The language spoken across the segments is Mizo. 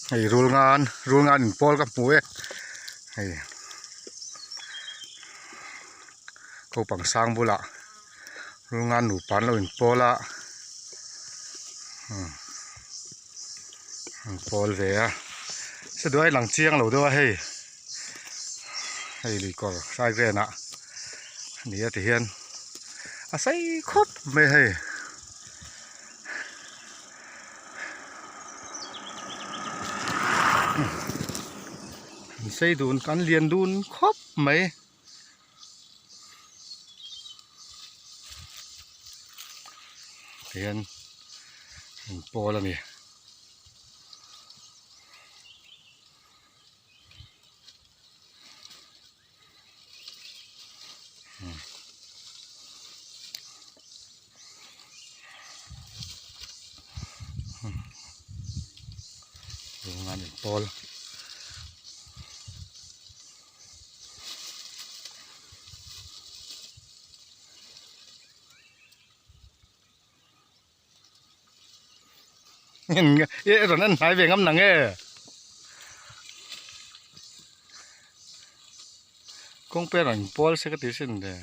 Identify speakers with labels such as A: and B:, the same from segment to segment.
A: Hei rul ngan rul ngan in pawl ka hmu e hei kopang sang bulah rul ngan nupa an lo in pawl a umm an pawl ve a se duai lang chiang lo deuh a hei hei lui kawr sai ven ah a ni a ti hian a sei khawp mai a hei. An sei dun an lian dun khawp mai. Tihian an pawl a ni. Pawl e rawn en hnai ve ngam nang e kawng pek ang pawl se ka ti sin le.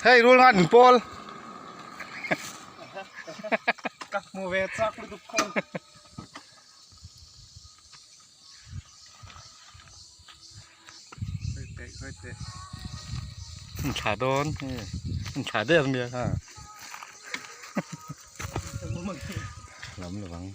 A: Hei rul ngat in pawl.
B: Ka hmu ve chak lutuk kawng.
A: Thla dawn thla der nia kha. Lam lovang.